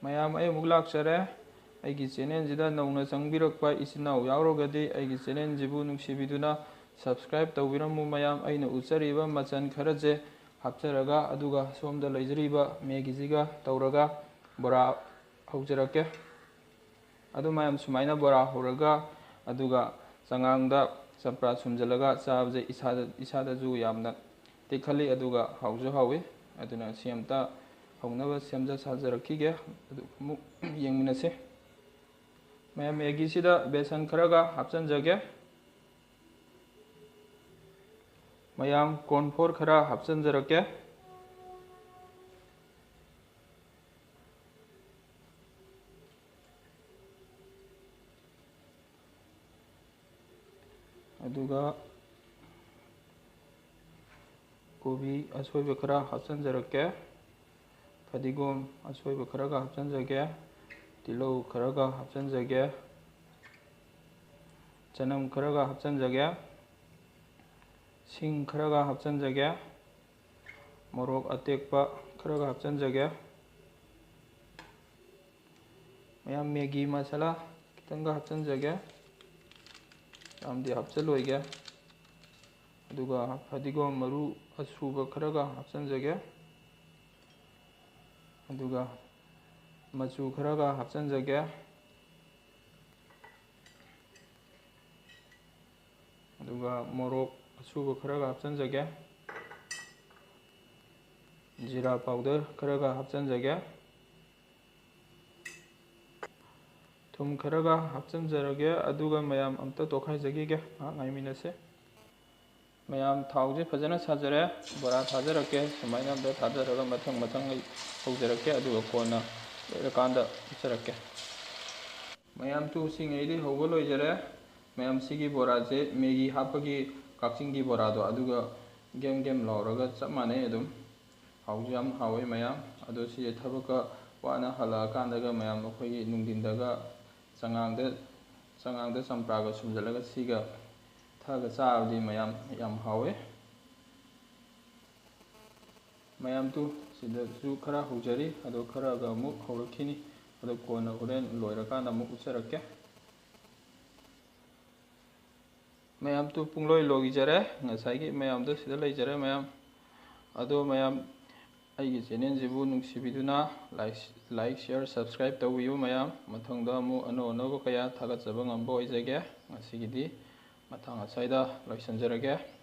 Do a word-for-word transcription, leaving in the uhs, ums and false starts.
ꯃꯌꯥꯝ, ꯑꯩ ꯑꯃꯨꯛ ꯂꯥꯛꯆꯔꯦ꯫ ꯑꯩꯒꯤ ꯆꯦꯅꯦꯜꯁꯤꯗ ꯅꯧꯅ ꯆꯪꯕꯤꯔꯛꯄ ꯏꯆꯤꯟ ꯏꯅꯥꯎ ꯌꯥꯎꯔꯒꯗꯤ ꯑꯩꯒꯤ ꯆꯦꯅꯦꯜꯁꯤꯕꯨ ꯅꯨꯡꯁꯤꯕꯤꯗꯨꯅ subscribe ꯇꯧꯕꯤꯔꯝꯃꯨ꯫ ꯃꯌꯥꯝ, ꯑꯩꯅ ꯎꯠꯆꯔꯤꯕ ꯃꯆꯜ ꯈꯔꯁꯦ ꯍꯥꯞꯆꯔꯒ, ꯑꯗꯨꯒ ꯁꯣꯝꯗ ꯂꯩꯖꯔꯤꯕ ꯃꯦꯒꯤꯁꯤꯒ ꯇꯧꯔꯒ ꯕꯣꯔꯥ ꯍꯧꯖꯔꯛꯀꯦ꯫ ꯑꯗꯨ ꯃꯌꯥꯝ, ꯁꯨꯃꯥꯏꯅ ꯕꯣꯔꯥ ꯍꯧꯔꯒ, ꯑꯗꯨꯒ ꯆꯉꯥꯡꯗ ꯆꯝꯄ꯭ꯔꯥ ꯁꯨꯝꯖꯤꯜꯂꯒ ꯆꯥꯕꯁꯦ ꯏꯁꯥꯗ, ꯏꯁꯥꯗꯁꯨ ꯌꯥꯝꯅ ꯇꯦꯛꯈꯠꯂꯤ, ꯑꯗꯨꯒ ꯍꯥꯎꯁꯨ ꯍꯥꯎꯏ꯫ ꯑꯗꯨꯅ ꯁꯤ ꯑꯝꯇ ꯍꯧꯅꯕ ꯁꯦꯝꯖ ꯁꯥꯖꯔꯛꯈꯤꯒꯦ꯫ ꯑꯗꯨ ꯑꯃꯨꯛ ꯌꯦꯡꯃꯤꯟꯅꯁꯦ꯫ ꯃꯌꯥꯝ, ꯃꯦꯒꯤꯁꯤꯗ ꯕꯦꯁꯟ ꯈꯔꯒ ꯍꯥꯞꯆꯤꯟꯖꯒꯦ꯫ ꯃꯌꯥꯝ, corn flour ꯈꯔ ꯍꯥꯞꯆꯤꯟꯖꯔꯛꯀꯦ꯫ ꯑꯗꯨꯒ ꯀꯣꯕꯤ ꯑꯁꯣꯏꯕ ꯈꯔ ꯍꯥꯞꯆꯤꯟꯖꯔꯛꯀꯦ꯫ ꯐꯗꯤꯒꯣꯝ ꯑꯁꯣꯏꯕ ꯈꯔꯒ ꯍꯥꯞꯆꯤꯟꯖꯒꯦ꯫ ꯇꯤꯜꯍꯧ ꯈꯔꯒ ꯍꯥꯞꯆꯤꯟꯖꯒꯦ꯫ ꯆꯅꯝ ꯈꯔꯒ ꯍꯥꯞꯆꯤꯟꯖꯒꯦ꯫ ꯁꯤꯡ ꯈꯔꯒ ꯍꯥꯞꯆꯤꯟꯖꯒꯦ꯫ ꯃꯣꯔꯣꯛ ꯑꯇꯦꯛꯄ ꯈꯔꯒ ꯍꯥꯞꯆꯤꯟꯖꯒꯦ꯫ ꯃꯌꯥꯝ, ꯃꯦꯒꯤ ꯃꯁꯥꯂꯥ ꯈꯤꯇꯪꯒ ꯍꯥꯞꯆꯤꯟꯖꯒꯦ꯫ ꯌꯥꯝꯗꯤ ꯍꯥꯞꯆꯤꯜꯂꯣꯏꯒꯦ꯫ ꯑꯗꯨꯒ ꯐꯗꯤꯒꯣꯝ ꯃꯔꯨ ꯑꯁꯨꯕ ꯈꯔꯒ ꯍꯥꯞꯆꯤꯟꯖꯒꯦ꯫ ꯑꯗꯨꯒ ꯃꯆꯨ ꯈꯔꯒ ꯍꯥꯞꯆꯤꯟꯖꯒꯦ꯫ ꯑꯗꯨꯒ ꯃꯣꯔꯣꯛ ꯑꯁꯨꯕ ꯈꯔꯒ ꯍꯥꯞꯆꯤꯟꯖꯒꯦ꯫ ꯖꯤꯔꯥ powder ꯈꯔꯒ ꯍꯥꯞꯆꯤꯟꯖꯒꯦ꯫ ꯊꯨꯝ ꯈꯔꯒ ꯍꯥꯞꯆꯤꯟꯖꯔꯒꯦ, ꯑꯗꯨꯒ ꯃꯌꯥꯝ ꯑꯝꯇ ꯇꯣꯈꯥꯏꯖꯈꯤꯒꯦ, ꯉꯥꯏꯍꯥꯛ ꯉꯥꯏꯃꯤꯟꯅꯁꯦ꯫ ꯃꯌꯥꯝ, ꯊꯥꯎꯁꯦ ꯐꯖꯅ ꯁꯥꯖꯔꯦ, ꯕꯣꯔꯥ ꯊꯥꯖꯔꯛꯀꯦ꯫ ꯁꯨꯃꯥꯏꯅ ꯑꯝꯇ ꯊꯥꯖꯔꯒ ꯃꯊꯪ ꯃꯊꯪ ꯑꯩ ꯍꯧꯖꯔꯛꯀꯦ, ꯑꯗꯨꯒ ꯀꯣꯟꯅ ꯂꯣꯏꯔꯀꯥꯟꯗ ꯎꯠꯆꯔꯛꯀꯦ꯫ ꯃꯌꯥꯝ, ꯇꯨ, ꯁꯤꯡꯉꯩꯗꯤ ꯍꯧꯕ ꯂꯣꯏꯖꯔꯦ꯫ ꯃꯌꯥꯝ, ꯁꯤꯒꯤ ꯕꯣꯔꯥꯁꯦ ꯃꯦꯒꯤ ꯍꯥꯞꯄꯒꯤ ꯀꯛꯆꯤꯡꯒꯤ ꯕꯣꯔꯥꯗꯣ, ꯑꯗꯨꯒ ꯒꯦꯝ ꯒꯦꯝ ꯂꯥꯎꯔꯒ ꯆꯞ ꯃꯥꯟꯅꯩ ꯑꯗꯨꯝ꯫ ꯍꯥꯎꯁꯨ ꯌꯥꯝ ꯍꯥꯎꯋꯦ ꯃꯌꯥꯝ꯫ ꯑꯗꯣ ꯁꯤꯁꯦ ꯊꯕꯛꯀ ꯋꯥꯅ ꯍꯜꯂꯛꯑꯀꯥꯟꯗꯒ ꯃꯌꯥꯝ ꯑꯩꯈꯣꯏꯒꯤ ꯅꯨꯡꯊꯤꯟꯗꯒ ꯆꯉꯥꯡꯗ, ꯆꯉꯥꯡꯗ ꯆꯝꯄ꯭ꯔꯥꯒ ꯁꯨꯝꯖꯤꯜꯂꯒ ꯁꯤꯒ ꯊꯛꯑꯒ ꯆꯥꯕꯗꯤ ꯃꯌꯥꯝ ꯌꯥꯝ ꯍꯥꯎꯋꯦ꯫ ꯃꯌꯥꯝꯗꯨ ꯁꯤꯗꯁꯨ ꯈꯔ ꯍꯧꯖꯔꯤ, ꯑꯗꯣ ꯈꯔꯒ ꯑꯃꯨꯛ ꯍꯧꯔꯛꯈꯤꯅꯤ꯫ ꯑꯗꯣ ꯀꯣꯟꯅ ꯍꯣꯔꯦꯟ ꯂꯣꯏꯔꯀꯥꯟꯗ ꯑꯃꯨꯛ ꯎꯠꯆꯔꯛꯀꯦ꯫ ꯃꯌꯥꯝꯗꯨ ꯄꯨꯡꯂꯣꯏ ꯂꯣꯏꯖꯔꯦ꯫ ꯉꯁꯥꯏꯒꯤ ꯃꯌꯥꯝꯗꯣ ꯁꯤꯗ ꯂꯩꯖꯔꯦ ꯃꯌꯥꯝ꯫ ꯑꯗꯣ ꯃꯌꯥꯝ, ꯑꯩꯒꯤ ꯆꯦꯅꯦꯜꯁꯤꯕꯨ ꯅꯨꯡꯁꯤꯕꯤꯗꯨꯅ like, like, share, subscribe ꯇꯧꯕꯤꯌꯨ ꯃꯌꯥꯝ꯫ ꯃꯊꯪꯗ ꯑꯃꯨꯛ ꯑꯅꯧ ꯑꯅꯧꯕ ꯀꯌꯥ ꯊꯥꯒꯠꯆꯕ ꯉꯝꯕ ꯑꯣꯏꯖꯒꯦ꯫ ꯉꯁꯤꯒꯤꯗꯤ ꯃꯇꯥꯡ ꯑꯁ꯭ꯋꯥꯏꯗ ꯂꯣꯏꯁꯤꯟꯖꯔꯒꯦ꯫